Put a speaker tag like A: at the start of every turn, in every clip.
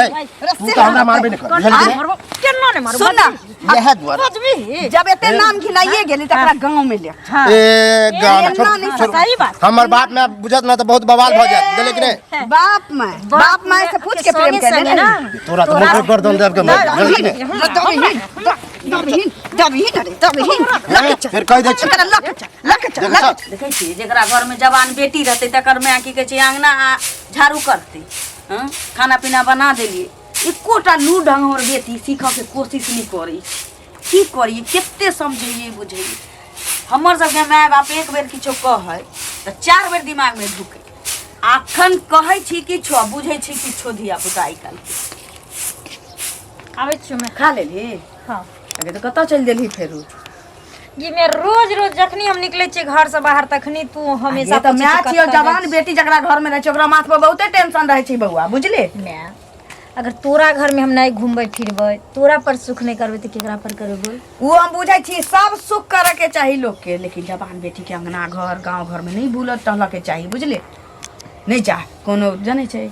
A: तू तऽ हमरा मारबे नहि कर, बुझलियै कि नहि?
B: केना ने मारबो?
C: सुन ना।
A: इएह दुआरे
B: बजबी।
C: जब एते नाम घिनाइए गेली तकरा गाँव में ले।
B: हाँ।
A: ए गाँव में छोड़,
C: एना नहीं
A: छोड़।
B: सही बात।
A: हमर बाप में बुझत ना तऽ बहुत बवाल भऽ जायत, बुझलियै कि नहि?
C: बाप माय, बाप माय से पूछ के प्रेम
B: संगे
C: केने
B: संगे
C: ना।
B: ना।
A: तोरा तऽ मोटर गर्दन देब के मार, बुझलियै कि नहि?
C: दबही, दबही, दबही न रे, दबही। लके चल।
A: फेर कहि दै छी।
C: एकरा लके चल, लके चल,
A: देखै
C: लके
A: छह?
C: चल।
D: देखै छियै, जकरा घरमे जवान बेटी रहतै तकर माय की कहै छै, अङ्गना आ झाड़ू करतै। हँ, खाना पीना बना देलियै, एकोटा लू ढङ्ग हमर बेटी सीखऽके कोशिश नहि करै छै। की करियै? कते समझैयै बुझैयै। हमर सबके माय बाप एक बेर किछो कहै तऽ चारि बेर दिमागमे ढुकै। अखन कहै छी किछो आ बुझै छी किछो धिया पुता आइ काल्हिके।
B: आबै छियौ मैं।
D: खा लेलही?
B: हाँ।
D: अगे तऽ कतऽ चलि गेलही फेरो?
B: जी मैं रोज रोज जखनी हम निकले छियै घर से बाहर तखनी तू हमेशा
D: ये तऽ
B: पूछै
D: माय
B: छी
D: छियौ,
B: कतऽ
D: जवान
B: जाइ
D: बेटी जकरा घर में रहै छै ओकरा माथ पर बहुते टेंशन रहै छै बौआ, बुझली?
B: छी? माय, अगर तोरा घर में हम नहीं घूमबै फिरबै, तोरा पर सुख नहीं करबै तऽ केकरा पर करबै बोल?
D: ओ हम बुझै छी, सब सुख करे के चाही लोग के, लेकिन जवान बेटी के अंगना घर गांव घर में नहीं बुलत टहलऽ के चाही, बुझली? नहीं चाह कोनो जनै छै,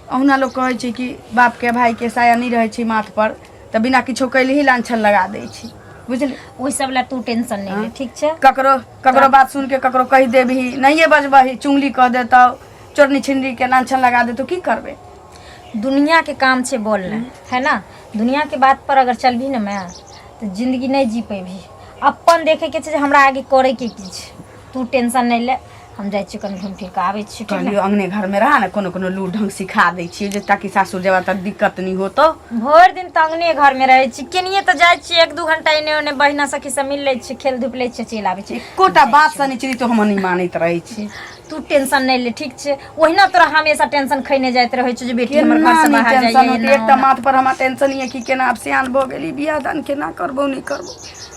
D: अहुना लोग कहै छै कि बाप के भाई के साया नहीं रहै छै माथ पर तऽ बिना किछो कैले ही लांछन लगा दै छै, बुझली?
B: ओहि सब ला तू टेंशन नहीं ले, ठीक छै?
D: ककरो ककरो बात सुन के ककरो कहि देबही, नहिए बजबही, चुंगली कह देतौ, चोरनी छिनरी के लांछन लगा देतौ, की करबै?
B: दुनिया के काम छै बोलना है ना। दुनिया के बात पर अगर चलबी ना मैं तऽ जिंदगी नहीं जी पेबी। अपन देखे के छै जे हमरा आगे करे के की छै। तू टेंशन नहीं ले, हम जाइ छियै कनि घुमि फिर कऽ आबै छियै, ठीक ने?
D: कहलियौ अंगने घर में रहा ने, कोनो कोनो लूर ढंग सिखा दै छियै जे ताकि सासुर जेबा तऽ दिक्कत नहि होतौ।
B: भरि दिन तऽ अंगने घर में रहै छी, केनिये तऽ जाइ छियै एक दू घंटा एने ओने, बहिना सखी से मिल लै छियै, खेल धूप लै छियै, चलि आबै छियै।
D: एकोटा बात सनिचरी तो हम नहि मानैत रहै छी।
B: तू टेंशन नहीं ले, ठीक छै? ओहिना तोरा हमेशा टेंशन खैने जाइत रहै छै जे बेटी हमर
D: केना
B: घर से
D: नहि
B: बाहर
D: टेंशन
B: जाइए
D: होतै?
B: एना
D: एकटा
B: ओना।
D: माथ पर हमरा टेंशन यऽ कि केना आब सियान भऽ गेली, बियाह दान केना करबो नहि करबो।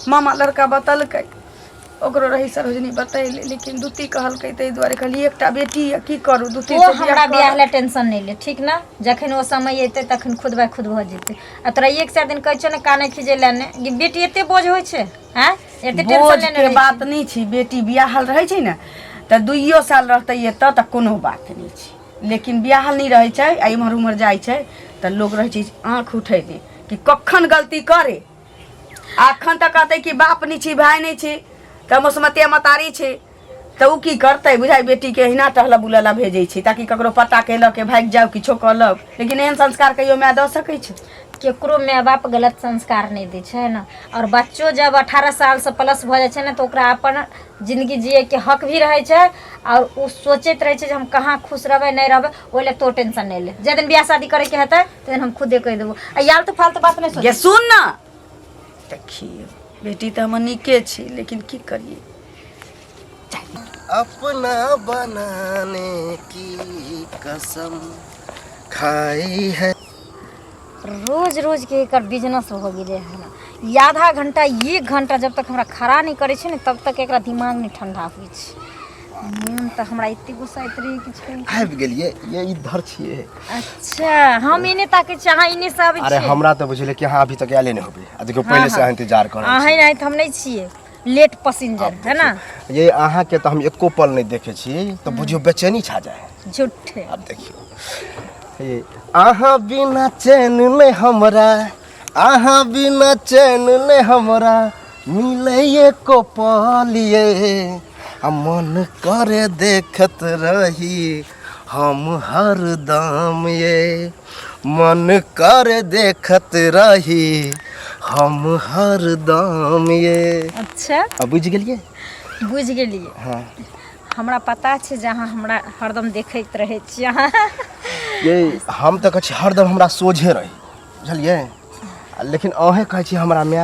D: मामा लड़का बतलकै, ओकरो रही सरोजनी बतैले, लेकिन दूती कहलकै, ताहि दुआरे कहलियै एकटा बेटी यऽ, की करू दूती
B: ओ
D: से
B: हमरा
D: बियाह
B: बियाह
D: करब।
B: लए टेंशन नहीं ले, ठीक ना? जखन ओ समय एतै तखन खुद बाय खुद भऽ जेतै। आ तोरा एक चारि दिन कहै छियौ ने कानै खीजै लए ने कि बेटी एते बोझ होइ छै? आँय, एते टेंशन
D: बोझ
B: लेने
D: के
B: रहै
D: बात
B: छै।
D: नहि छै, बेटी बियाहल रहै छै ने तऽ दुइयो साल रहतै एतऽ तऽ कोनो बात नहि छै, लेकिन बियाहल नहि रहै छै आ इम्हर उम्हर जाइ छै तऽ लोग रहै छै आँखि उठेने कि कखन गलती करे। अखन तऽ कहतै कि बाप नहि छी, भाय नहि छी, तऽ मसमतिया मतारी छी, तऽ ओ की करतै? बुझाइ बेटीके एहिना टहलऽ बुलऽ लए भेजै छै ताकि ककरो पता केलक के भागि जाउ, किछो कहलक, लेकिन एहन संस्कार कहियो माय दऽ सकै छै?
B: केकरो माय बाप गलत संस्कार नहि दै छै ने। आओर बच्चो जब 18 सालसँ प्लस भऽ जाइ छै ने तऽ ओकरा अपन जिंदगी जियैके हक भी रहै छै आओर ओ सोचैत रहै छै जे हम कहाँ खुश रहबै, नहि रहबै। ओहि लए तो टेंशन नहि ले। जाहि दिन बियाह शादी करैके हेतै ताहि दिन हम खुदे कहि देबो। आ यार, तू फालतू बात नहि सोच।
D: गे सुन ना, देखियौ बेटी तऽ हमर नीके छी, लेकिन की करियै।
A: अपना बनाने की कसम खाई है।
B: रोज रोज के एकर बिजनेस हो गेलै हन। ई आधा घंटा एक घंटा जब तक हमरा खड़ा नहि करै छै ने तब तक एकरा दिमाग नहि ठंडा होइ छै। मोन तऽ हमरा एते गुस्सा आइत रहै किछु कहै।
A: आबि गेलियै, ये इधर छियै।
B: अच्छा, हम एने ताकै छियै, अहाँ एने से आबै
A: अरे
B: छियै।
A: हमरा तऽ बुझलै कि अहाँ अभी तक आयले नहि होबै, आ देखियौ पहिले से अहाँ इंतजार कर रहल
B: अहाँ
A: छी।
B: नहि तऽ हम नहि छियै लेट पसिंजर, है ना?
A: ये अहाँके तऽ हम एको पल नहि देखै छी तऽ बुझियौ बेचैनी छा जाए।
B: झूठे।
A: आब देखियौ, ये अहाँ बिना चैन नहि हमरा, अहाँ बिना चैन नहि हमरा मिलै एको पल ये, आ मन करे देखत रही हम हरदम ये, मन करे देखत रही हम हरदम ये।
B: अच्छा।
A: आ बुझि गेलियै?
B: बुझि गेलियै।
A: हाँ।
B: हमरा पता छै जे अहाँ हमरा हरदम देखैत रहै छी अहाँ।
A: ये हम तऽ कहै छी हरदम हमरा सोझे रही, बुझलियै? आ लेकिन अहेँ कहै छी हमरा माय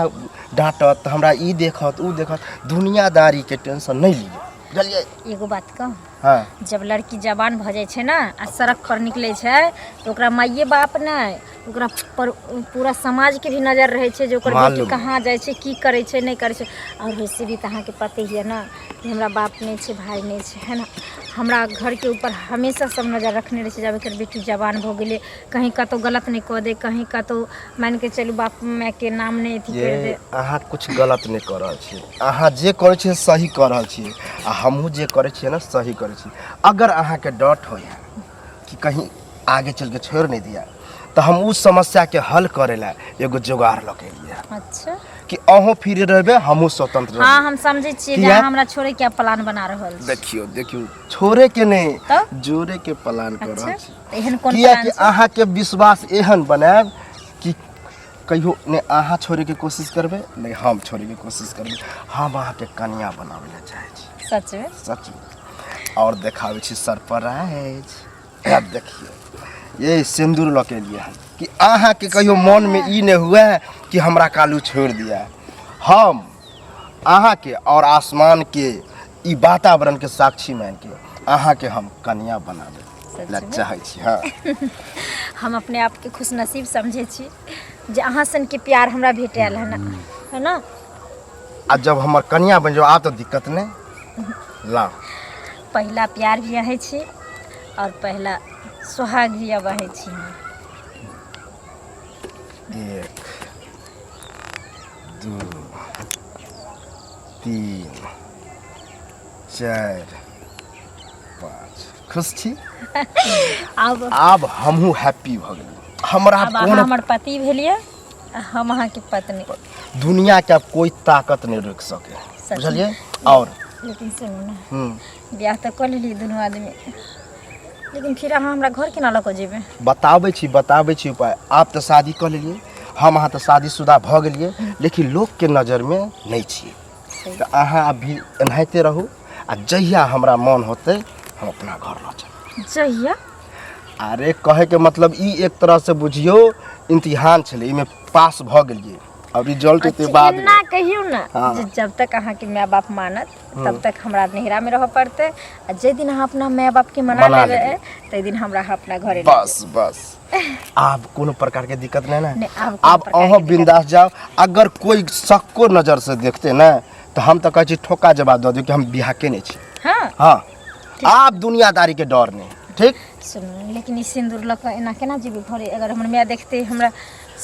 A: डाँटत तऽ हमरा ई देखत ओ देखत, दुनियादारीके टेंशन नहि लिअ, बुझलियै?
B: एगो बात कहूँ?
A: हाँ।
B: जब लड़की जवान भऽ जाइ छै ने आ सड़क पर निकलै छै तऽ ओकरा माइए बाप नहि, ओकरा पर पूरा समाजके भी नजर रहै छै जे ओकर बेटी
A: मालूम।
B: कहाँ जाइ छै, की करै छै, नहि करै छै। आओर वैसे भी तऽ अहाँके पते यऽ ने कि हमरा बाप नहि छै, भाय नहि छै, है ना? हमरा घरके ऊपर हमेशा सब नजर रखने रहै छै जब एकर बेटी जवान भऽ गेलै, कहीं कतहु गलत नहि कऽ दै, कहीं कतहु मानिके चलू बाप मायके नाम नहि अथी
A: ये
B: करि दे।
A: अहाँ कुछ गलत नहि कऽ रहल छियै, अहाँ जे करै छियै सही कऽ रहल छियै, आ हमहूँ जे करै छियै ने सही करै छियै। अगर अहाँके डर होइए कि कहीं आगे चलि कऽ छोड़ि नहि दिअ तऽ हम उ समस्याके हल करै लए एगो जोगाड़ लऽ के एलियै हन।
B: अच्छा
A: कि अहूँ फ्री रहबै हमहूँ स्वतंत्र
B: हाँ
A: रहबै
B: हम समझै छियै जे
A: किया?
B: अहाँ हमरा छोड़े के प्लान बना रहल छी
A: देखियौ देखियौ छोड़े के नहि
B: तब?
A: जोड़े के प्लान कर
B: अच्छा
A: रहल छी
B: तऽ एहन कोन
A: किया
B: प्लान
A: कि
B: छै
A: अहाँके विश्वास एहन बनायब कि कहियो ने अहाँ छोड़ैके कोशिश करबै ने हम छोड़ैके कोशिश करबै हम अहाँके कनिया बनाबै लए चाहै छी
B: सच में
A: सच में आओर देखाबै छी सरप्राइज आब देखियौ ये सिन्दूर लऽ के एलियै हन कि अहाँके कहियो मनमे ई नहि हुए कि हमरा कालू छोड़ि दिया हम अहाँके आओर आसमानके ई वातावरणके साक्षी मानिके अहाँके हम कनिया बनाबै लए चाहै छी हँ
B: हम अपने आपके खुशनसीब समझै छी जे अहाँ सनके प्यार हमरा भेटल है ना है ना
A: आ जब हमर कनिया बनि जाओ आब तऽ दिक्कत नहि लाउ
B: पहिला प्यार भी अहै छी और पहिला सुहाग भी अब अहै छी हम।
A: एक दू तीन चारि पाँच खुश छी
B: आब
A: आब हमहूँ हैप्पी भऽ गेली हमरा
B: आब अहाँ
A: कोन
B: हमर पति भेलियै आ हम अहाँके पत्नी
A: दुनिया के आब कोई ताकत नहीं रोक सके
B: सच।
A: बुझलियै और
B: लेकिन सुनू ने
A: हम्म
B: बियाह तऽ कऽ लेलियै दुनू आदमी लेकिन फिर अहाँ हमरा घर केना लऽ कऽ जेबै
A: बताबै छी बताबै छी उपाय आप तऽ शादी कऽ लेलियै हम अहाँ तऽ शादीशुदा भऽ गेलियै लेकिन लोकके नजरमे नहि छियै तऽ अहाँ अभी एनाहिते रहू आ जहिया हमरा मन होतै हम अपना घर लऽ चलब
B: जहिया
A: अरे कहैके मतलब ई एक तरह से बुझियौ इम्तिहान छलै एहिमे पास भऽ गेलियै अब रिजल्ट एते
B: अच्छा,
A: बाद
B: एना कहियौ ने
A: हाँ।
B: जे जब तक अहाँके माय बाप मानत तब तक हमरा नैहरा में रहऽ पड़तै आ जाहि दिन अहाँ अपना माय बाप के मना
A: मना
B: लेबै
A: लेबै।
B: ताहि दिन हमरा अहाँ अपना घरे लऽ
A: बस बस आब कोनो प्रकार के दिक्कत नहीं ना
B: नहीं, आब कोनो
A: आब
B: प्रकार के
A: अहाँ
B: दिक्कत
A: बिंदास जाओ अगर कोई शक्को नजर से देखते ना तो हम तो कहै छी ठोका जवाब दऽ दियौ कि हम बियाह केने छी
B: हाँ
A: हाँ आब दुनियादारी के डर नहीं ठीक
B: सुनू लेकिन ई सिन्दूर लऽ कऽ एना केना जेबै घरे अगर हमर माय देखतै हमरा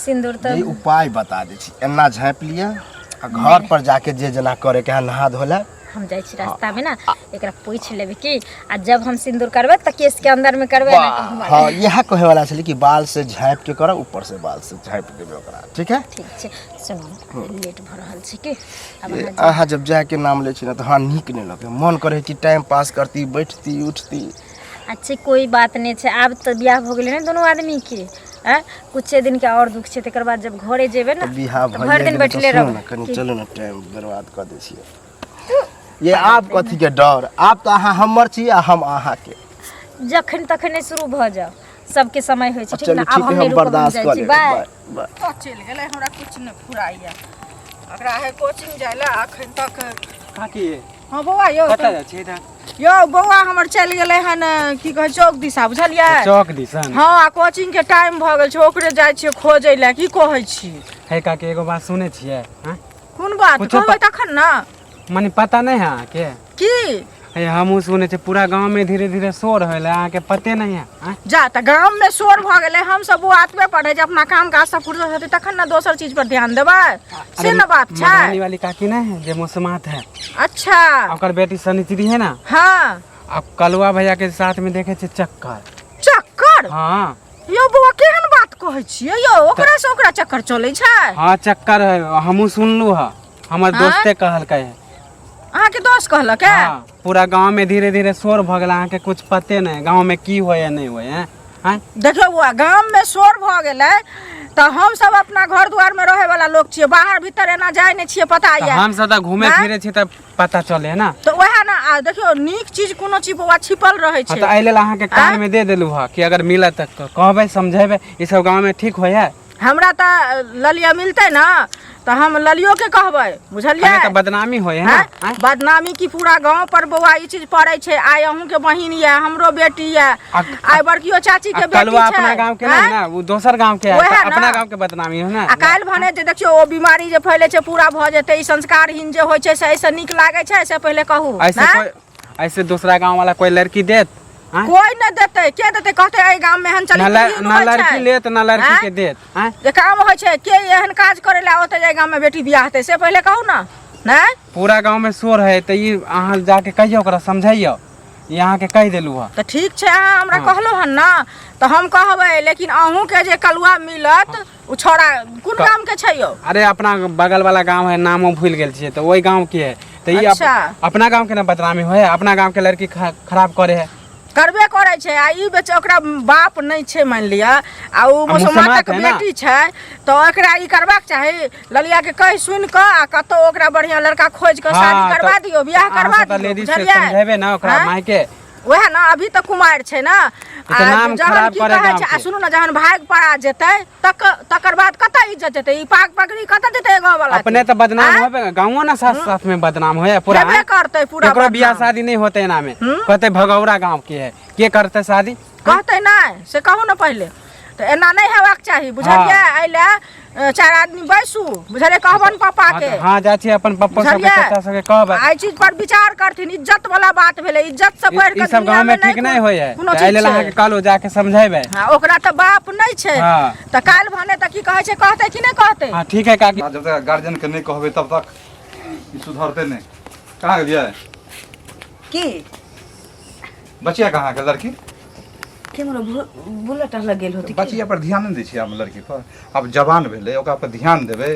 B: सिन्दूर तऽ
A: ये उपाय बता दै छी एना झाँपि लिअ आ घर पर जाके जे जेना करे के है नहा धो ले
B: हम जाइ छी रास्ता में ना एकरा पूछि लेबै की आ जब हम सिन्दूर करबै तऽ केस के अंदर में करबै ना तऽ घुमा
A: हाँ इएह कहे वाला छलै कि बाल से झाँपि के करब ऊपर से बाल से झाँपि देबै ओकरा ठीक है
B: ठीक छै सुनू लेट भऽ रहल छै की आब
A: ये
B: अहाँ
A: अहाँ जब जायके नाम लै छी ने तऽ हमरा नीक नहि लगै मन करै कि टाइम पास करती बैठती उठती
B: अच्छा कोई बात नहि छै आब तऽ बियाह भऽ गेलै ने दुनू आदमी के आँय कुछे दिन के और दुख छै तकर बाद जब घरे जेबै ने
A: तऽ बियाह
B: तऽ
A: भइए
B: भरि दिन
A: गेलै तऽ
B: बैठले
A: सुनू
B: रहबै
A: ने कनि
B: की?
A: चलू ने टाइम बर्बाद कऽ दै छियै ये आब कथी के डर आब तऽ अहाँ हमर छी आ हम अहाँके
B: जखन तखने शुरू भऽ जाउ सबके समय होइ छै ठीक
A: चलू
B: ने आब
A: ठीक
B: हम
A: है
B: नहि
A: हम
B: रुकब हम
A: बर्दाश्त
B: जाइ
A: कऽ
B: छी
A: लेबै
B: बाय
A: बाय बाय
D: कतऽ चलि गेलै हमरा किछु नहि फुराइया ओकरा है कोचिंग जाय लए अखन तक
E: काकी
D: हँ बौआ यौ
E: कतऽ जाइ छियै इधर
D: यौ बौआ हमर चलि गेलै हन की कहै चौक दिशा बुझलियै
E: चौक दिसन
D: हँ आ कोचिंग के टाइम भऽ गेल छै ओकरे जाइ छियै खोजै लए की कहै छी
E: हे काकी एगो बात सुनै छियै हँ
D: कोन बात
E: कुछो
D: कहबै तखन ने
E: मने पता नहि है अहाँके
D: की
E: हे हमहूँ सुनै छियै पूरा गाँवमे धीरे धीरे शोर होइ लए अहाँके पते नहि है आँय?
D: जा तऽ गाममे शोर भऽ गेलै हमसब ओ आत्मे पढ़ै छै अपना काम काज सब फुर्सत हेतै तखन ने दोसर चीज पर ध्यान देबै से
E: अरे
D: ने बात छै
E: मधुबनी वाली काकी नहीं है जे मौसमात है
D: अच्छा
E: आ ओकर बेटी सनिचरी है ना
D: हाँ
E: आ कलुआ भैया के साथ में देखे छै चक्कर
D: चक्कर
E: हाँ
D: यौ बौआ केहन बात कहै छियै यौ ओकरा से ओकरा चक्कर चलै छै
E: हाँ चक्कर है हमहूँ सुनलू है हमर
D: हाँ?
E: दोस्ते कहलकै है
D: अहाँके दोस्त कहलक है
E: हाँ, पूरा गांव में धीरे धीरे शोर भऽ गेल अहाँके कुछ पते नहीं गांव में की होय या नहीं होय हैं आँय?
D: देखियौ बौआ गाममे शोर भऽ गेलै तऽ हमसब अपना घर दुआरमे रहै वाला लोक छियै बाहर भीतर एना जाइ नहि छियै पता
E: तऽ
D: यऽ
E: हम सब तऽ घूमे
D: आँय?
E: फिरे छी तऽ पता चले है ना
D: तऽ उएह ने आ देखियौ नीक चीज कोनो चीज बौआ छिपल रहै
E: हाँ
D: छै
E: तऽ एहि लेल अहाँके कान में दे देलू हँ कि अगर मिलत तऽ कहबै समझेबै ई सब गांव में ठीक होय है
D: हमरा तऽ ललिया मिलतै ने तऽ हम ललियोके कहबै बुझलियै
E: तऽ बदनामी होय है ना
D: हैं?
E: आँय?
D: बदनामी की पूरा गांव पर बौआ ई चीज पड़ै छै आइ अहूँ के बहिन यऽ हमरो बेटी यऽ
E: आ-
D: आइ बड़कियो चाची
E: आ
D: के बेटी
E: कलुआ
D: छै
E: अपना गांव के नहीं
D: हैं?
E: ना वो दोसर गांव के है
D: वएह
E: तऽ
D: ना।
E: अपना गांव के बदनामी है ना
D: आ काल्हि भने जे देखियौ ओ बीमारी जे फैले छै पूरा भऽ जेतै ई संस्कारहीन जे होइ छै से एहिसँ नीक लागै छै से पहिले कहू
E: ऐसे
D: हैं?
E: कोई ऐसे दूसरा गांव वाला कोई लड़की देत आँय?
D: कोई नहि देतै के देतै कहतै एहि गाममे एहन
E: ना
D: चलित
E: ना लड़की लेत ना लड़की
D: आँय?
E: के देत आँय?
D: जे काम होइ छै के एहन काज करै लए ओतै जे गाममे बेटी बियाह हेतै से पहिले कहू ने नहि
E: पूरा गांव में शोर है तऽ ई अहाँ जाके कहियौ ओकरा समझैयौ ई अहाँके कहि देलहुँ हँ।
F: तऽ ठीक छै, अहाँ हमरा कहलहुँ हन ने तऽ हम कहबै, लेकिन अहूँके जे कलुआ मिलत ओ छौड़ा कोन गाम के छै यौ?
E: अरे अपना बगल वाला गांव है, नामो भूल गेल छियै, तऽ ओहि गांव के है। तऽ ई अपना गांव के ने बदनामी होय है, अपना गांव के लड़की खराब करे है।
F: करबे करै छै। आ ई बेच ओकरा बाप नहि छै मानि लिअ, आ ओ
E: आ मुसलमानक
F: मुसलमानक
E: है ना।
F: बेटी छै, तऽ ओकरा ई करबाक चाही, ललिया के कहि सुनि कऽ आ कतौ ओकरा बढ़िआँ लड़का खोजि कऽ शादी
E: हाँ,
F: करवा
E: तऽ
F: दियौ, बियाह
E: अहाँ
F: करवा
E: सब तऽ
F: दियौ,
E: लेडीज से
F: बुझलियै?
E: समझेबै ने ओकरा
F: आँय?
E: माय के।
F: वएह ने, अभी तऽ कुमारि छै ने।
E: ई तऽ
F: आ
E: नाम
F: जहन
E: खराब
F: की
E: करे
F: कहै
E: गाँव
F: छै, आ
E: के।
F: सुनू ने, जहन भागि पड़ा जेतै तक तकर बाद कतऽ इज्जत जेतै? ई पाग पगड़ी कतऽ जेतै गाँव वाला?
E: अपने तऽ बदनाम
F: आँय?
E: होबे, गाँवो ने साथ साथ में बदनाम होए पूरा।
F: हेबे
E: आँय?
F: करतै पूरा
E: केकरो बियाह
F: बदनाम।
E: शादी नहीं होते एना में, कहते भगौरा गाँव के है, के करते शादी?
F: कहतै नहि से कहू ने पहिले तऽ एना नहि हेबाक चाही, बुझलियै? एहि लए चारि आदमी बैसू, बुझलियै? कहबनि पापा
E: हाँ
F: के।
E: हाँ, जाइ छी अपन पप्पो सबके,
F: बुझलियै?
E: चाचा सबके कहबै।
F: एहि चीज पर विचार करथिन, इज्जत वाला बात भेलै, इज्जत से बढ़ि
E: ई
F: कऽ
E: सब
F: दुनिया
E: गाँव में
F: मे
E: ठीक नहि होइ है,
F: कोनो
E: तऽ एहि
F: चीज
E: लेल
F: छै।
E: अहाँके कहलहुँ जाके समझेबै।
F: हाँ, ओकरा तऽ बाप नहि छै।
E: हाँ।
F: तऽ काल्हि भने तऽ की कहै छै, कहतै कि नहि कहतै?
E: हाँ ठीक है काकी।
G: जब तक गार्जियन के नहीं कहबै तब तक ई सुधरते नहीं। कहाँ गेलियै?
D: की?
G: बचिया कहाँ गेल लड़की?
D: केम्हरो बुलेट टहलऽ गेल होती।
G: बचिया पर ध्यान नहि दै छियै आब? लड़की पर आब जवान भेलै, ओकरा पर ध्यान देबै,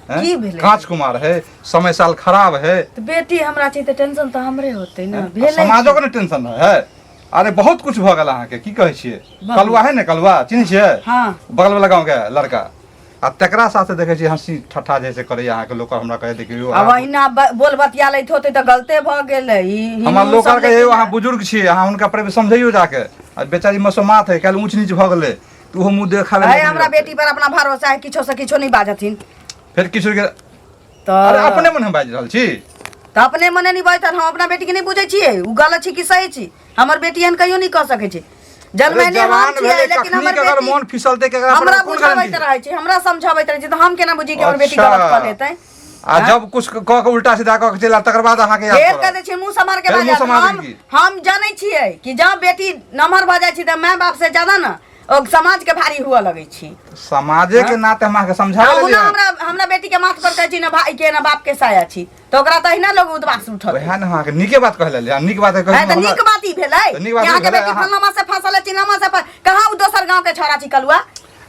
G: हैं?
D: की भेलै?
G: काँच कुमार है, समय साल खराब है।
D: तऽ बेटी हमरा छै तऽ टेंशन तऽ हमरे होतै ने। भेलै
G: समाजो के ने टेंशन है। अरे बहुत कुछ भऽ गेल अहाँके, की कहै छियै, कलुआ है ने, कलुआ चिन्है छियै?
D: हाँ।
G: बगल वाला गाँव के लड़का, आ तकरा साथे देखै छियै हँसी ठट्ठा जैसे करैया अहाँके लोक। हमरा कहै देखियौ
D: आब अहिना बोल बतिया लैत होतै तऽ गलते भऽ गेलै ई
G: हमरा
D: हिनू
G: लोक
D: सब
G: आर कहै,
D: लेकिन
G: अहाँ बुजुर्ग छियै, अहाँ हुनका पर समझैयौ जाके। आ बेचारी मसोमात है, काल्हि ऊँच नीच भऽ गेलै तऽ ओहो मुँह देखाबै
D: है। हमरा बेटी पर अपना भरोसा है, किछो से किछो नहि बाजथिन।
G: फेर किछु के
D: तऽ
G: अरे अपने मन हम बाजि रहल छी।
D: तऽ अपने मने नहि बजतन। हम अपना बेटी के नहि बुझै छियै ओ गलत छी कि सही छी। हमर बेटी एहन कहियो नहि कऽ सकै छै।
G: अरे
D: जन्मैने हम
G: जवान
D: छियै,
G: भेलै,
D: लेकिन
G: कखनी
D: हमर
G: के अगर
D: बेटी
G: मोन फिसलतै केकरा पर,
D: हमरा
G: कोन
D: बुझाबैत
G: गारंटी?
D: रहै छै, हमरा समझाबैत रहै छै, तऽ हम केना बुझी कि हमर बेटी
G: अच्छा।
D: गलत कऽ लेतै?
G: आ जब कुछ कऽ के उल्टा सीधा कऽ के चलि आयल तकर बाद अहाँके याद
D: फेर कह
G: पड़त।
D: दै छियै मुँह सम्हार के
G: फेर मुँह
D: बाजत।
G: सम्हार
D: हम
G: की?
D: हम जानै छियै कि जँ बेटी नमहर भऽ जाइ छै तऽ माय बाप से ज्यादा ने ओ समाज के भारी हुअ लगै छै।
G: समाजे के नाते हम अहाँके समझा
D: आ ओना
G: देलियै।
D: हमरा हमरा बेटी के माथ पर कहै छी ने भाई के ने बाप के साया छी, तऽ ओकरा तऽ अहिना लोग उदबास उठत।
G: वएह ने अहाँके नीके बात कह लेलियै, नीक बात
D: है
G: कहि
D: तऽ नीक बात ई भेलै
G: तऽ नीक बात
D: कि
G: ई
D: अहाँके
G: भेलै,
D: बेटी
G: अहाँ-
D: फलनामा से फंसल है, चिलनामा से कहाँ ओ दोसर गांव के छौड़ा छी कलुआ?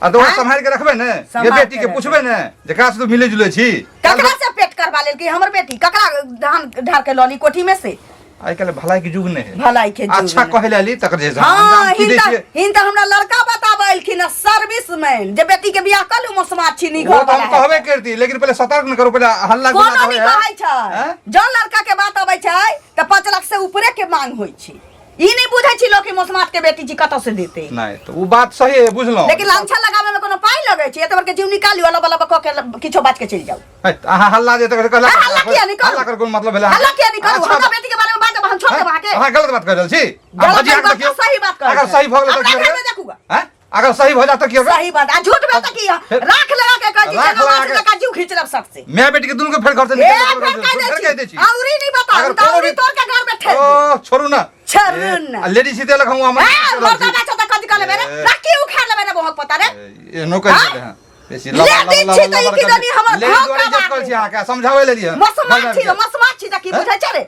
G: आ तऽ ओकरा
D: आँय?
G: सम्हारि के रखबै ने ये
D: सम्हारि
G: बेटी
D: के
G: के पुछबै ने जेकरा से तू मिलै जुलै छी।
D: ककरा से पेट करवा लेलकै हमर बेटी? ककरा धान ढार के लली कोठी में से?
G: आइ काल्हि भलाई के युग नहि है।
D: भलाई के युग
G: अच्छा
D: नहि।
G: कहै लेली तकर जे
D: हाँ
G: अंजाम की दै
D: हिनका
G: छियै?
D: हिनका हमरा लड़का बताबऽ एलखिन हँ सर्विस मैन, जे बेटी के बियाह कऽ लू, मसमा छी नी
G: वो
D: घर
G: तऽ हम
D: वाला है।
G: कहबे करती, लेकिन पहिले सतर्क न करू, पहिले हल्ला गुल्ला
D: कोनो नहि
G: होइ है।
D: कहै छै।
G: हैं?
D: जँ लड़का के बात अबै छै तऽ 5 लाख से ऊपरे के मांग होइ छै। ई नहि बुझै छी लोक कि मसमात के बेटी छी, कतऽ से देतै?
G: नहि तऽ ओ बात सही है, बुझलहुँ।
D: लेकिन लांछा लगाबे में कोनो पाइ लगै छै? एतबर के जीव निकालियो, अलग अलग कऽ के किछो बाज के चलि जाउ।
G: है, तऽ अहाँ हल्ला जे तऽ कहला।
D: अरे हल्ला किया नहि करू?
G: हल्ला कर कोन मतलब भेलै?
D: हल्ला किया नहि करू?
G: अच्छा,
D: हमरा बेटी के बारे में बाजब, हम छोड़ देब अहाँके।
G: अहाँ गलत बात कहि रहल छी। आ
D: गलत
G: भजिया के
D: बात
G: देखियौ।
D: सही बात कहै
G: अगर
D: छै।
G: सही भऽ गेलै तऽ
D: अपना
G: की
D: घर में
G: करबै?
D: देखू।
G: हैं? अगर सही भऽ जात तऽ की करबै?
D: सही बात आ झूठ में तऽ की
G: फेर-
D: राख लगा के कहै छी,
G: राख
D: जेना
G: लगा
D: माछ
G: के-
D: जकाँ जीव खींच लेब सट से।
G: माय बेटी के दुनू के फेर घर से
D: ए
G: निकालि
D: फेर कहि
G: फेर
D: दै
G: कहि दै
D: छी
G: छी।
D: औरी नहि बताउ
G: अगर
D: तऽ
G: कोनो
D: औरी
G: भी-
D: तोड़ के घर में ठेल देब।
G: ओ छोड़ू ना।
D: छोड़ू ना।
G: आ लेडीज सीते लग हम
D: ए मर्दाना छ तऽ कथी कऽ लेबै रे?
G: ए।
D: राखी उखाड़ लेबै ने बोहक पता रे।
G: एनो कहि
D: हाँ?
G: देले हँ बेसी
D: ले दी छी तऽ ई की जानी हमर
G: लेडीज
D: भाव
G: दुआरे
D: का
G: इज्जत
D: बात
G: करै छी अहाँके समझाबै लेलियै हँ।
D: मसमा
G: घर
D: छी
G: आबि के।
D: मसमा छी तऽ की बुझै छै रे?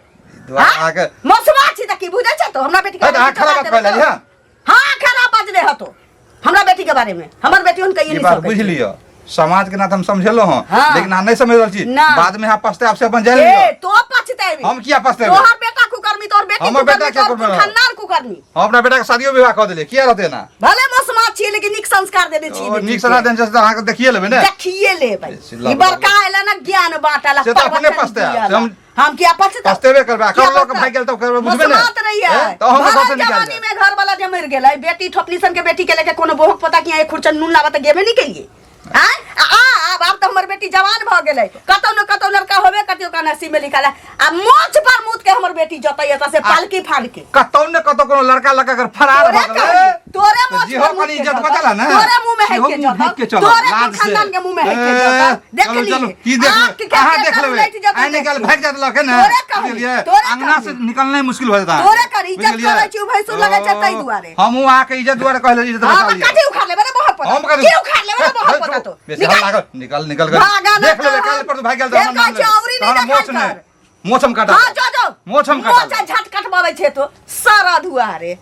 G: दुआरे अहाँके
D: मसमा छी तऽ की बुझै छै तो हमरा बेटी के
G: है तऽ अहाँ
D: बारे में
G: खराब बात
D: देबै
G: कहले
D: तो?
G: हँ।
D: हाँ खराब बाजले हतो हमरा बेटी के बारे में। हमर बेटी हुनका
G: ई
D: ई
G: बात बुझि लिअ, समाज के नाते हम समझेलहुँ हँ,
D: हाँ।
G: लेकिन अहाँ नहि समझ रहल छी।
D: ना।
G: बाद में अहाँ पछतायब से अपन जानि
D: ए
G: लिअ।
D: तो पछतेबी।
G: हम किया पछतेबै?
D: तोहर बेटा कुकर्मी, तोहर बेटी
G: हमर बेटा
D: कुकर्मी,
G: किया
D: तोहर
G: कुकर्मी?
D: खानदान कुकर्मी।
G: हम अपना बेटा के शादियो विवाह कऽ देलियै, किया रहतै एना?
D: भले मसमा छियै लेकिन नीक संस्कार देने छी
G: ओ,
D: बेटी
G: नीक
D: के।
G: सलाह देने छै तऽ अहाँके देखिए लेबै ने।
D: देखिए लेबै।
G: बेसी
D: ई
G: लबलब।
D: बड़का एला ना ज्ञान बांटला
G: से तऽ अपने
D: प्रवचन
G: पछतायब,
D: दियाला।
G: से हम-
D: हम किया पछताब?
G: पछतेबे करबै, आ
D: किया
G: ककरो लऽ कऽ
D: पछताब?
G: भागि गेल तब करबै, बुझबै ने?
D: मसमात रहियै।
G: ए, तऽ हम घर से
D: भरल
G: निकालि
D: जवानी
G: जायब।
D: में घर वाला जे मरि गेलै, बेटी ठोपनी सन के बेटी के लेके कोनो बोहक पता कि एक खुरचन नून लाबऽ तऽ गेबे नहि केलियै। आँय? आ आ- आब आब तऽ हमर बेटी जवान भऽ गेलै, कतौ ने कतौ लड़का होबे करतै ओकरा नसीब में लिखल है। आ मोछ पर मूत के हमर बेटी जतै एतऽ से पालकी फान के।
G: कतौ ने कतौ कोनो लड़का लड़का अगर फरार
D: तोरे
G: भऽ गेलै
D: कहली, तोरे
G: तऽ
D: मोछ
G: जेहो
D: पर मूत
G: कनी
D: के
G: इज्जत
D: जतौ,
G: बचल है ने,
D: तोरे मुँह में
G: सेहो
D: हेक के
G: मुँह
D: जतौ,
G: ढाकि के चलल,
D: तोरे
G: लाज से।
D: खानदान के मुँह में हेक के
G: ए,
D: जतौ। देख
G: चलू,
D: ली।
G: चलू, की देख
D: आँख
G: लेबै?
D: के
G: अहाँ
D: के
G: देख
D: करू
G: लेबै।
D: लैट जतौ
G: आइ निकालि
D: देख।
G: भागि जायत लऽ के ने,
D: तोरे कहली,
G: बुझलियै?
D: तोरे
G: अंगना से
D: कहली।
G: निकलनाइ मुश्किल भऽ जेतै
D: तोरे कर इज्जत
G: बुझलियै?
D: करै छी, उ भैंसुर लगै छै ताहि दुआरे।
G: हमहूँ अहाँके इज्जत दुआरे कहले इज्जत
D: हाँ,
G: बचा
D: तऽ
G: लिअ।
D: कथी उखाड़ लेबै रे बोहक पता?
G: हम कथी-
D: की उखाड़ लेबै रे बोहक पता तो?
G: बेसी
D: निकाल।
G: हल्ला कर, निकल निकल कर।
D: भागा ना
G: देख लेबै
D: तहन।
G: काल्हि परसू भागि गेल तऽ
D: फेर
G: हमर नाम
D: कहै छी,
G: लेबै।
D: औरी नहि
G: तहन
D: देखाइ
G: मोछ नहि
D: कर।
G: मोछ हम काटब।
D: हाँ, जो जो।
G: मोछ हम काटब।
D: मोछ आ झटकट
C: अबै छै तो सारा दुआरे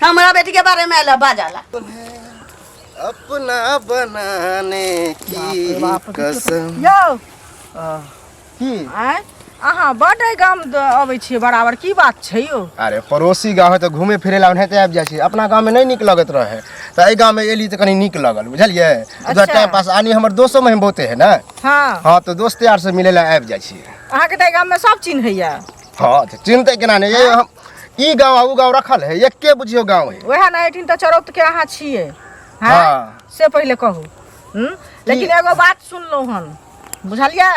C: हमरा बेटी के बारे में आयल बाजाला
A: अपना बनाने की कसम
F: यौ
A: की
F: आँय अहाँ बड एहि गाम अबै छियै बराबर की बात छै यौ
A: अरे पड़ोसी गाँव है तऽ घूमे फिरे ला ओनाहिते आबि जाइ छी अपना गाँवमे नहि नीक लगैत रहै तऽ एहि गाँवमे एली तऽ कनि नीक लगल बुझलियै
F: अच्छा।
A: टाइम पास आनी हमर दोस्तो महिम बहुते है ने
F: हँ
A: हँ तऽ दोस्त यार से मिले ला आबि जाइ छी
F: अहाँके तऽ एहि गाममे सब चिन्हैया
A: हँ तऽ चिन्हतै केना नहि ये हम ई गाँव आ ओ गाँव रखल है एके बुझियौ गाँव है
F: वएह ने एहिठिन तऽ चरौतके अहाँ छियै हँ
A: हँ।
F: से पहिले कहू हूँ? लेकिन एगो बात सुनलहुँ हन बुझलियै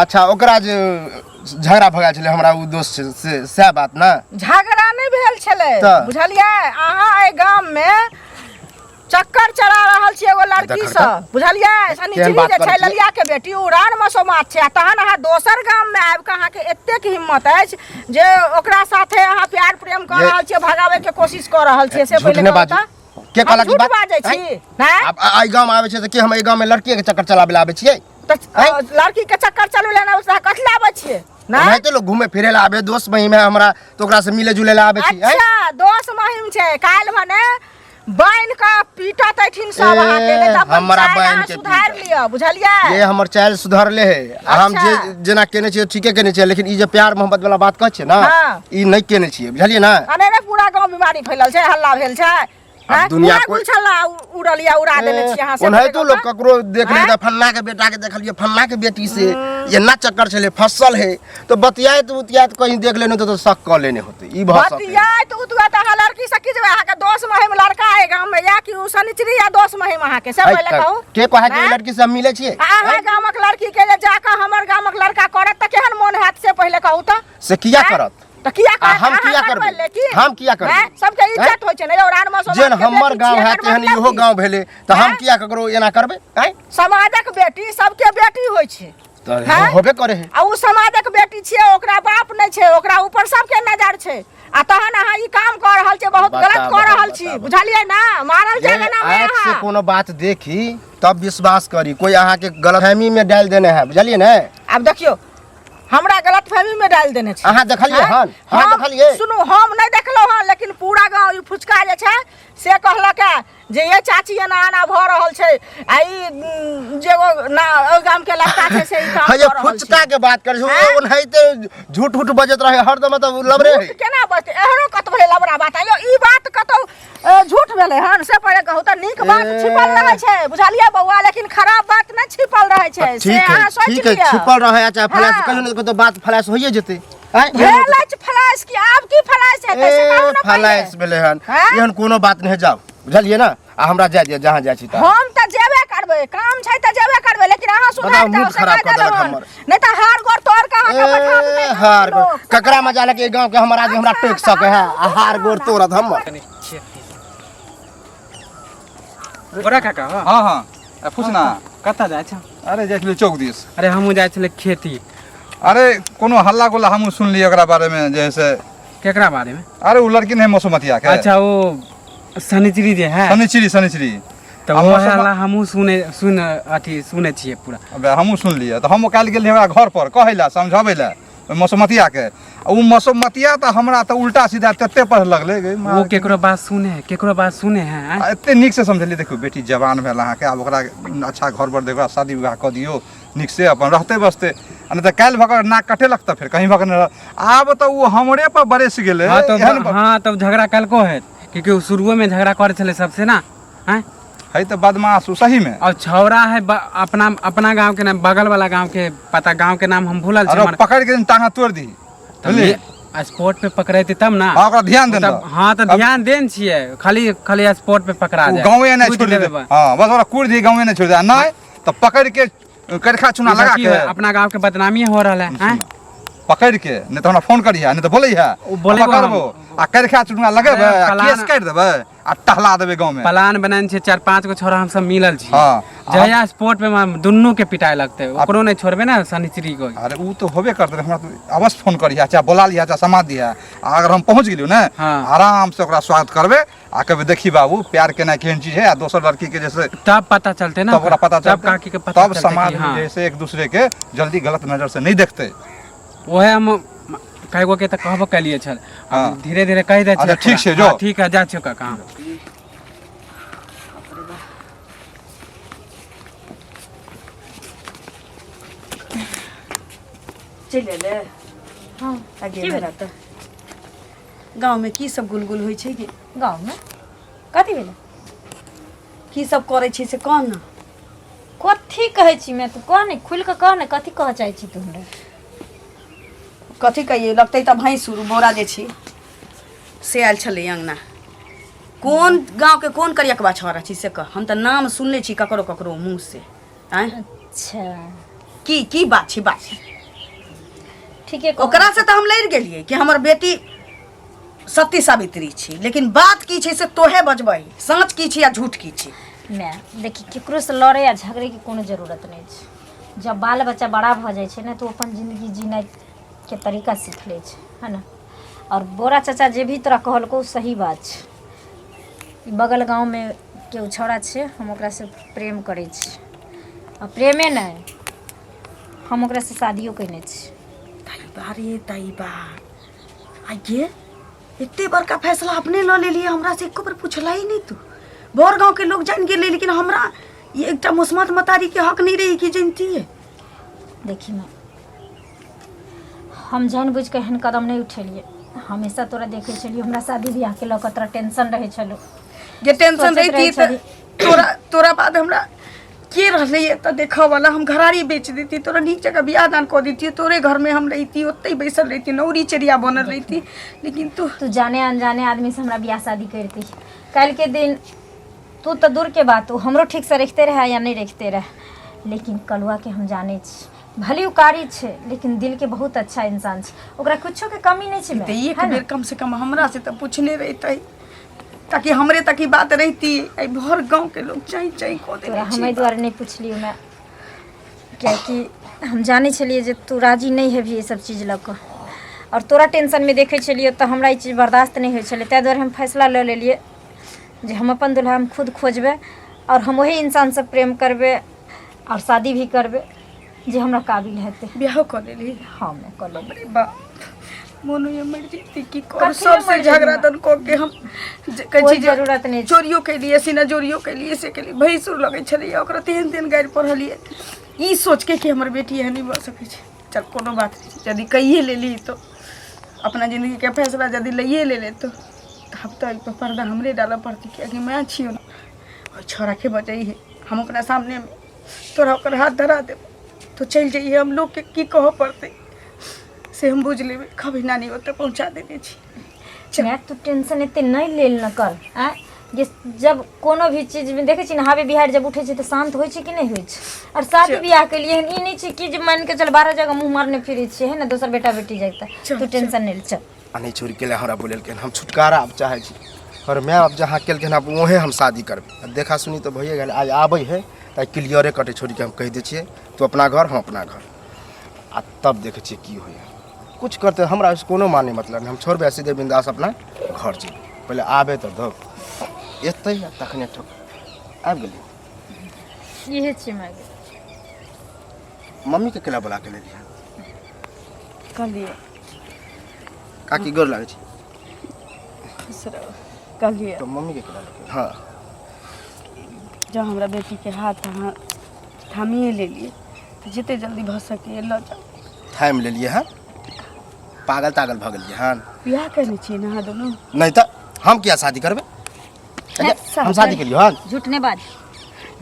A: अच्छा ओकरा जे झगड़ा भऽ गेल छलै हमरा ओ दोस्त छै से सएह बात ने
F: झगड़ा नहि भेल छलै
A: तऽ?
F: बुझलियै अहाँ एहि गाममे चक्कर चला रहल छी एगो लड़की
A: देखर
F: से बुझलियै शनिचरी
A: बात
F: जे छै
A: करै छियै?
F: ललिया के बेटी ओ रान मसोमात छै आ तहन अहाँ दोसर गाम मे आबि कऽ अहाँके एतेक हिम्मत अछि जे ओकरा साथे अहाँ प्यार प्रेम कऽ
A: ये-
F: रहल छियै भगाबै के कोशिश कऽ रहल छियै से
A: झूठ
F: पहिले
A: नहि
F: कहू
A: बाजू
F: तऽ
A: के
F: हम
A: कहलक ई
F: झूठ
A: बात
F: बाजै छी
A: आँय?
F: नहि
A: आब एहि गाँवमे आबै छै तऽ की हम एहि गाँवमे लड़कीके चक्कर चलाबै लए आबै छियै
F: तऽ लड़की के चक्कर चलू लेना कथी लए आबै छियै नहि
A: ओनाहिते लोग घूमे फिरे ला आबे दोस्त महिम है हमरा तऽ ओकरा से मिले जुले ला आबै छी आँय?
F: अच्छा दोस महिम छै काल्हि भने बान्हि कऽ पीटत एहिठिन सब
A: ए,
F: अहाँके नहि तऽ अपन
A: हमरा
F: चालि
A: बान्हि
F: अहाँ
A: के
F: सुधारि
A: पीटत।
F: लिअ बुझलियै
A: ये हमर चालि सुधरले है आ हम जे
F: अच्छा।
A: जेना केने छियै ठीके केने छियै लेकिन ई जे प्यार मोहब्बत वाला बात कहै छियै ने
F: हाँ।
A: ई नहि केने छियै बुझलियै ने
F: अनेरे पूरा गाँव बीमारी फैलल छै हल्ला भेल छै
A: आब
F: आँय?
A: दुनिया
F: पूरा
A: कोइ-
F: गुलछल्ला उड़ल या उड़ा देने छी अहाँ सब
A: ओनाहितो लोग ककरो देख ले
F: आँय?
A: तऽ फल्ला के बेटा के देखलियै फल्ला के बेटी से एना चक्कर छलै फसल है तऽ बतियाइत उतियाइत कहीं देख लेने होते तऽ शक कऽ लेने होते ई भऽ सकै
F: बतियाइत उतुआ तऽ अहाँ लड़की से की जेबै अहाँके दोस महिम लड़का है गाम में या कि ओ शनिचरी या दोस महिम अहाँके से
A: है
F: पहिले
A: तऽ
F: कहू
A: के कहै कि
F: आँय?
A: लड़की से हम मिलै छियै
F: आ अहाँ गामक लड़की के जे जाकऽ हमर गामक लड़का करत तऽ केहन मोन हैत से पहिले कहू तऽ
A: से किया
F: आँय?
A: करत
F: तऽ किया
A: आ
F: करत
A: हम
F: अहाँ
A: किया
F: करबै
A: करबै?
F: लेकिन
A: हम किया करबै?
F: आँय? सबके
A: आँय?
F: इज्जत होइ छै ने यौ रान मौसम
A: जेहन हमर गाँव है तेहन इहो गाँव भेलै तऽ हम
F: आँय?
A: किया ककरो एना करबै आँय
F: समाजक बेटी सबके बेटी होइ छै
A: तऽ
F: हैं?
A: होबे करे है
F: आ ओ समाजक बेटी छियै ओकरा बाप नहि छै ओकरा ऊपर सबके नजर छै आ तहन अहाँ ई काम कऽ रहल छियै बहुत गलत
A: बताबऽ,
F: कऽ रहल छी
A: बताबऽ।
F: बुझलियै ना मारल
A: जे
F: जाय एना मे
A: आँख से
F: अहाँ
A: कोनो बात देखी तब विश्वास करी कोई अहाँके गलतफहमी में डाल देने है बुझलियै ने
F: आब देखियौ हमरा गलतफहमी में डालि देने छै
A: अहाँ देखलियै
F: हैं?
A: हन? अहाँ देखलियै?
F: सुनू हम नहि देखलहुँ हन लेकिन पूरा गाँव ई फुचका जे छै से कहलक हे जे ये चाची एना एना भऽ रहल छै आ ई जे एगो ना ओहि गाम के लड़का छै से ई काम
A: हे ये
F: कऽ रहल छै
A: फुचका के बात करै छै
F: हैं?
A: ओ ओनाहिते झूठ उठ बजैत रहे हरदम तऽ लबरे
F: झूठ
A: है
F: केना बजतै एहनो कतौ भेलै लबड़ा बात आइयो ई बात कतौ झूठ भेलै हन से पहिले कहू तऽ नीक बात
A: ए।
F: छिपल रहै छै बुझलियै बौआ लेकिन खराब बात नहि छिपल रहै छै से
A: ठीक है
F: अहाँ सोचि
A: ठीक है
F: लिअ
A: छिपल रहे चाहे फ्लैश
F: हाँ।
A: कहियो ने कहियो बात फ्लैश होइए जेतै आँय?
F: भेल अछि फ्लैश की आब की फ्लैश हेतै से
A: ए
F: कहू ने पहिले।
A: फ्लैश भेलै हन
F: हैं?
A: एहन कोनो बात नहि है जाउ बुझलियै ने आ हमरा जाय दिअ जहाँ जाइ छी तहाँ
F: हम तऽ जेबे करबै काम छै तऽ जेबे करबै लेकिन अहाँ सुधार
A: बताउ,
F: जाउ
A: मूड
F: से
A: खराब
F: कहि
A: कऽ देलक
F: देलहुँ हन।
A: हमर।
F: नहि तऽ हार गोड़ तोड़ कऽ अहाँके पठा
A: ए
F: देबै
A: हार गोड़
F: लोक।
A: ककरा मजा लगे गाँव के हमर आदमी हमरा टोकि सकै है आ हार गोड़ तोड़त हमर
E: बड़ा काका हो
G: हाँ हाँ आ, पूछ ना
E: कतऽ जाइ छौ
G: अरे जाइ छलियै चौक दिस
E: अरे हमहूँ जाइ छलै खेती
G: अरे कोनो हल्ला गुल्ला हमहूँ सुनलियै ओकरा बारेमे जे है से
E: केकरा बारेमे
G: अरे ओ लड़की नहीं मौसमतिया के
E: अच्छा ओ शनिचरी जे है
G: शनिचरी शनिचरी
E: तऽ
G: आ
E: ओ
G: मौसम-
E: हल्ला हमहूँ सुने सुन अथी सुनै छियै पूरा
G: अबे हमहूँ सुनलियै तऽ हम काल्हि गेलियै हमरा घर पर कहै लए समझाबै लए ओहि मौसमतिया के आ ओ मौसमतिया तऽ हमरा तऽ उल्टा सीधा तते पढ़ लगलै गे माँ
E: ओ केकरो बात सुने है केकरो बात सुने है आँय?
G: आ एते नीक से समझलियै देखियौ बेटी जवान भेल अहाँके आब ओकरा अच्छा घर पर देखबै शादी विवाह कऽ दियौ नीक से अपन रहतै बसतै आ नहि तऽ काल्हि भऽ कऽ नाक कटेलक तऽ फेर कहीं भऽ कऽ नहि रहत। आब तऽ ओ हमरे पर बरसि गेलै
E: हाँ तो
G: एहन
E: हाँ तब झगड़ा कलको है क्योंकि ओ शुरुए में झगड़ा करे छलै सबसे ना आँय?
G: है तऽ बदमाश ओ सहीमे
E: और छौड़ा है अपना अपना गांव के नाम बगल वाला गांव के पता गांव के नाम हम भूलल छी
G: अरे
E: हमर-
G: पकड़ि के टांगा तोड़ि दी
E: तऽ
G: बुझलियै
E: स्पॉट पे पकड़ेतै तब ना
G: हाँ ओकरा ध्यान देना
E: तब हाँ तऽ ध्यान देन छियै खाली खाली स्पॉट पे पकड़ा
G: ओ
E: जाए
G: गाँवे नहि
E: कूटि
G: छोड़ि
E: देबै
G: देबै हाँ बस ओकरा कुड़ दी गाँवे नहि छोड़ि दे आ नहि तऽ पकड़ि के करखा चूना
E: ई सब
G: लगा
E: की
G: के
E: होय? अपना गांव के बदनामी हो रहल है आँय?
G: पकड़ि के नहि तऽ हमरा फोन करिहे नहि तऽ बोलै है
E: ओ बोलेबो हम।
G: पकड़बो आ करखा चूना लगेबै
E: अरे
G: आ
E: फलाना-
G: केस काटि देबै आ टहला देबै गाँवमे
E: प्लान बनाने छै चार पांच गो छोरा हम सब मिलल छी
G: हाँ।
E: जहिया स्पोर्ट पे हम दुनू के पिटाए लगते ओकरो नहीं छोड़बे ना शनिचरी को
G: अरे उ तऽ होबे करतै हमरा तऽ अवश्य फोन करिहे चाहे बोला लिहे चाहे समाद दिहे आ अगर हम पहुँच गेलियौ ने
E: हाँ।
G: आराम से ओकरा स्वागत करबै आ कहबै देखी बाबू प्यार केनाइ केहन चीज है आ दोसर लड़की के जैसे
E: तब पता चलते ना
G: तब ओकरा पता
E: तब
G: चलतै
E: काकी के पता
G: तब
E: चलते
G: समाज
E: कि
G: में
E: हाँ
G: जैसे एक दूसरे के जल्दी गलत नजर से नहीं देखते
E: वह हम कए गो के तऽ कहबो केलिए छल।
G: हाँ।
E: आब धीरे धीरे कहि दै
G: अच्छा,
E: छियै।
G: ठीक छै, जो।
E: हाँ, ठीक है, जाइ छियौ काका हम।
D: चलि एलै?
B: हँ।
D: आ गेल हमरा तऽ गाँवमे की सब गुलगुल होइ छै कि?
B: गाँवमे कथी भेलै?
D: की सब करै छी से कह ने।
B: कथी कहै छी मैं? तू कह ने, खुलि कऽ कह ने, कथी कहऽ चाहै छी तू हमरा?
D: कथी कहियै, लगतै तऽ भैंसुर बोरा जे छी से आयल छलै अङ्गना। कोन गाँवके कोन करियकबा छौड़ा छी से कह। हम तऽ नाम सुनले छी ककरो ककरो मुँह से। आँय?
B: अच्छा,
D: की की बात छै? बात
B: ठीके कह।
D: ओकरा से तऽ हम लड़ि गेलियै कि हमर बेटी सती सावित्री छी, लेकिन बात की छै से तोहे बजबही, सच की छै आ झूठ की छै।
B: माय, देखी, केकरोसँ लड़े आ झगड़ेके कोनो जरूरत नहि छै। जब बाल बच्चा बड़ा भऽ जाइ छै ने तऽ ओ अपन जिन्दगी जीनाइके तरीका सीख लै छै, है ने? आओर बोरा चाचा जे भी तोरा कहलकौ सही बात छै। ई बगल गाँवमे केओ छौड़ा छै, हम ओकरासँ प्रेम करै छी, आ प्रेमे नहि, हम ओकरासँ शादियो कयने छी।
D: तैबा रे तैबा, आ ये एते बड़का फैसला अपने लऽ लेलियै, हमरा से एको बेर पुछलै नहि तू। भोर गाँवके लोग जानि गेलै, लेकिन हमरा ई एकटा मुसमत मतारीके हक नहि रहै कि जनितियै।
B: देखी माय, हम जानि बुझि कऽ एहन कदम नहि उठेलियै। हमेशा तोरा देखै छलियै, हमरा शादी बियाहके लऽ कऽ तोरा टेंशन रहै छलौ।
D: जे टेंशन
B: सोचैत रहै
D: रहिती तऽ
B: छली।
D: तोरा तोरा बाद हमरा के रहलै एतऽ देखऽ वाला? हम घरारी बेच देती, तोरा नीक जगह बियाह दान कऽ देती, तोरे घरमे हम रहिती, ओतहि बैसल रहिती, नौरी चेरिया बनल रहिती, लेकिन तू
B: तू जाने अनजाने आदमीसँ हमरा बियाह शादी करती। काल्हिके दिन तू तऽ दूरके बात, ओ हमरो ठीकसँ रखिते रहए या नहि रखिते रहए, लेकिन कलुआके हम जानै छी। भले ओ कारी छै, लेकिन दिलके बहुत अच्छा इंसान छै, ओकरा कुछोके कमी नहि छै।
D: तऽ एक
B: है ने?
D: बेर कम से कम हमरा से तऽ पूछने रहितै, ताकि हमरे तक ई बात रहिती। एहि भर गाँवके लोग चाँइ चाँइ कऽ
B: तोरा
D: देने
B: हम
D: छै।
B: एहि दुआरे नहि पुछलियौ माय, कियाकि हम जानै छलियै जे तू राजी नहि हेबही ई सब चीज लऽ कऽ, आओर तोरा टेंशनमे देखै छलियै तऽ हमरा ई चीज बर्दाश्त नहि होइ छलै। ताहि दुआरे हम फैसला लऽ लेलियै जे हम अपन दुल्हा हम खुद खोजबै, आओर हम ओही इंसानसँ प्रेम करबै आओर शादी भी करबै जे हमरा काबिल हेतै।
D: बियाहो कऽ लेली?
B: हँ, मैं कऽ लेलियै।
D: अरे बा, मोन होइए मरि जैती। की करू?
B: कथी लए
D: सबसे
B: मरि
D: झगड़ा
B: जेबही?
D: तन कऽ के हम जे कहै
B: कोइ
D: छी जे
B: जरूरत नहि छै।
D: चोरियो केलियै, सीना जोरियो केलियै, से केलियै। भैंसुर लगै छलैए ओकरा, तेहन तेहन गारि पढ़लियै ई सोच के कि हमर बेटी एहन नहि भऽ सकै छै। चल, कोनो बात नहि छै। यदि कहिए लेली तो अपना जिन्दगीके फैसला यदि लैए लेले तो आब तऽ एहिपर पर्दा हमरे डालऽ पड़तै, कियाकि माय छियौ ने। ओहि छौड़ाके बजै है, हम ओकरा सामनेमे तोरा ओकर हाथ धरा देबो तो चलि जइहे। हम लोकके की कहऽ पड़तै से हम बुझि लेबै। कहबै नानी ओतऽ पहुँचा देने छी।
B: माय, तू टेंशन एते नहि लेल न कर। आँय जे जब कोनो भी चीजमे देखै छी ने, हावे बिहार जब उठै छै तऽ शान्त होइ छै कि नहि होइ छै? आओर शादी बियाह के लिए ई नहि छै कि जे मानि के चल 12 जगह मुँह मारने फिरै छियै, है ने? दोसर बेटा बेटी जगतै। तू टेंशन नहि ले, चल।
A: आ नहि छोड़ि के हमरा बोलेलखिन, हम छुटकारा आब चाहै छी। और माय बाप जहाँ केलखिन आब वहें हम शादी करबै। आ देखा सुनी तऽ भइए गेल। आइ आबै है तऽ क्लियरे कटे छोड़िके हम कहि दै छियै, तू अपना घर, हम अपना घर, आ तब देखै छियै की होइए। कुछ करतै हमरा ओहिसँ कोनो माने मतलब नहि। हम छोड़बै आ सीधे बिंदास अपना घर जेबै। पहिले आबै तऽ दौ, एतै आ तखने ठोक। आबि गेलियै।
B: इहे छियै माय।
A: मम्मीके केला बोला के लेलियै?
D: कहलियै
A: काकी, गोर लागै छै।
D: खुश रहू। कहलियै
A: तऽ मम्मीके केला लेके? हँ।
D: जँ हमरा बेटीके हाथ अहाँ थामिए लेलियै तऽ जते जल्दी भऽ सकैए लऽ जाउ।
A: थामि लेलियै हँ? पागल तागल भऽ गेलियै हन?
D: बियाह केने छियै ने अहाँ दुनू?
A: नहि तऽ हम किया शादी करबै? अच्छा, हम शादी केलियै हन?
B: झूठ नहि बाज।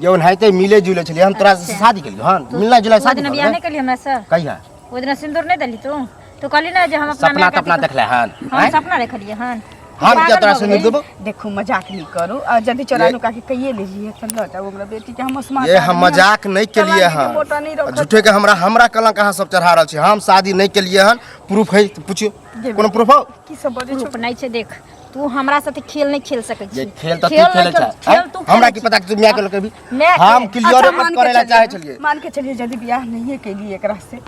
A: जे ओनाहिते मिले जुले छलियै हम तोरा से शादी केलियै हन? मिलना जुला
B: ओहि
A: शादी
B: दिना
A: भऽ
B: बियाह
A: गेलै?
B: नहि केलियै हमरा से?
A: कहिया?
B: ओहि दिना सिन्दूर नहि देली तू? तू कहली ना जे हम अपना
A: सपना
B: माय के
A: तपना देखले हन?
B: हम
A: आँय?
B: सपना देखलियै हन?
A: हम किया
B: पागल
A: तोरा
B: भऽ
A: सिन्दूर
B: गेली।
A: देबो?
D: देखू, मजाक नहि करू। आ यदि चोरा नुका के कहिए लेलियै तऽ लऽ जाउ हमरा बेटी के। हम स्मार्ट
A: ये हम मजाक नहीं केलिए
D: कलंक के मोटा
A: हन।
D: नहि रखत।
A: झूठे के हमरा हमरा कलंक अहाँ सब चढ़ा रहल छी। हम शादी नहीं केलिए हन। प्रूफ है तऽ पूछियो, कोनो प्रूफ हो?
D: की सब बजै छौ?
B: प्रूफ नहि छै। देख, तू हमरा साथे खेल नहि खेल सकै
A: ये
B: छी।
A: खेल तऽ तू
B: खेल
A: खेले
B: नहि
A: छे।
B: खेल तू
A: हमरा
B: खेलै
A: की
B: छी।
A: पता कि तू माय के कभी
B: माय के-
A: हम क्लियर
D: अच्छा, मान के
A: करे ला
D: चलिए,
A: चाहे छलिए।
D: मान के चलिए यदि बियाह नहिए केलिए एकरा से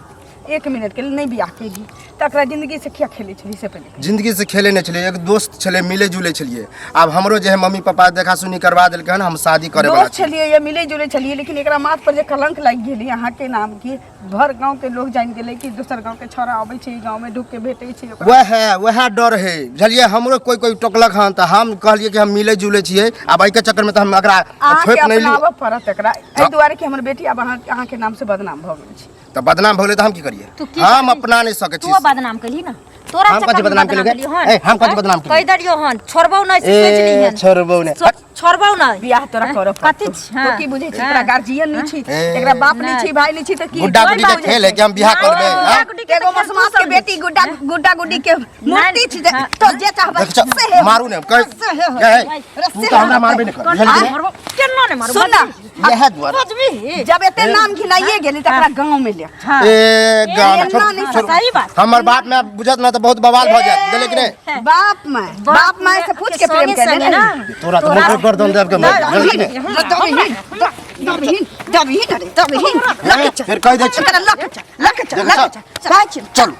D: एक मिनट के लिए नहि बियाह केली तकरा जिंदगी से किया खेलै छली से पहिले
A: जिंदगी से खेले नहि छलियै, एक दोस्त छलै, मिले जुले छलियै। आब हमरो जे है मम्मी पापा देखा सुनी करवा देलकै हन, हम शादी करे वाला
D: दोस्त छलियै या मिले जुले छलियै, लेकिन एकरा माथ पर जे कलंक लागि गेलै अहाँके नाम के, भर गाँव के लोग जानि गेलै कि दोसर गाँव के छौड़ा अबै छै ई गाँव में ढुक के भेटै छै ओकरा।
A: वएह वएह डर है बुझलियै। हमरो कोई कोई टोकलक हन तऽ हम कहलियै कि हम मिले जुले छियै। आब एहिके चक्करमे तऽ हम एकरा
D: अहाँके
A: थोपि नहि ली।
D: अपनाबऽ पड़त एकरा, एहि दुआरे कि हमर बेटी आब अहाँ अहाँके नाम से बदनाम भऽ गेल छै।
A: तऽ बदनाम भऽ गेलै तऽ हम की करियै?
B: तू की
A: हम
B: करबही?
A: अपना नहि सकै
B: तू
A: छी।
B: बदनाम कली ना, तोरा
A: हम
B: चक्कर
A: कथी
B: में
A: बदनाम केलियै?
B: केलियो हन।
A: ए, हम कथी बदनाम केलियै?
B: कहि देलियो हन, छोड़बौ नहि से सोचि
A: ए
B: लिहन।
A: छोड़बौ नहि।
B: छोड़बौ नहि।
D: बियाह तोरा करऽ
B: कथी
D: पड़तौ।
B: हाँ।
D: तो की बुझै छी, तोरा गार्जियन नहि छी,
A: ए।
D: एकरा बाप नहि छी, भाई नहि छी, तऽ की
A: गुड्डा गुड्डी के खेल है कि हम बियाह करबै? हाँ?
C: एगो मसमास के बेटी गुड्डा गुड्डा गुड्डी के मूर्ति छी जे तो जे चाहबै
A: देख चल,
C: से हे
A: मारू ने कह
C: से हे होय।
A: ए, तू तऽ हमरा मारबे नहि कर बुझलियै?
B: केना नहि मारू?
C: सुन ना,
A: इएह दुआरे
B: बजबी
D: जब एते नाम घिनाइए गेली तकरा गाँव में ले।
A: ए गाँव में छोड़,
D: नहीं,
A: छोड़।
B: सही बात।
A: हमर बाप में बुझत ना तऽ बहुत बवाल भऽ जायत, बुझलियै कि नहि?
D: बाप माय, बाप माय से पूछ के प्रेम
B: संगे
D: केने
B: संगे ना।
A: तोरा तऽ मोटर गर्दन देब के मार, बुझलियै कि नहि?
C: दबही दबही दबही रे दबही लके चल।
A: फेर कहि दै छी।
C: लके चल, लके चल, लके चल।
A: चलू।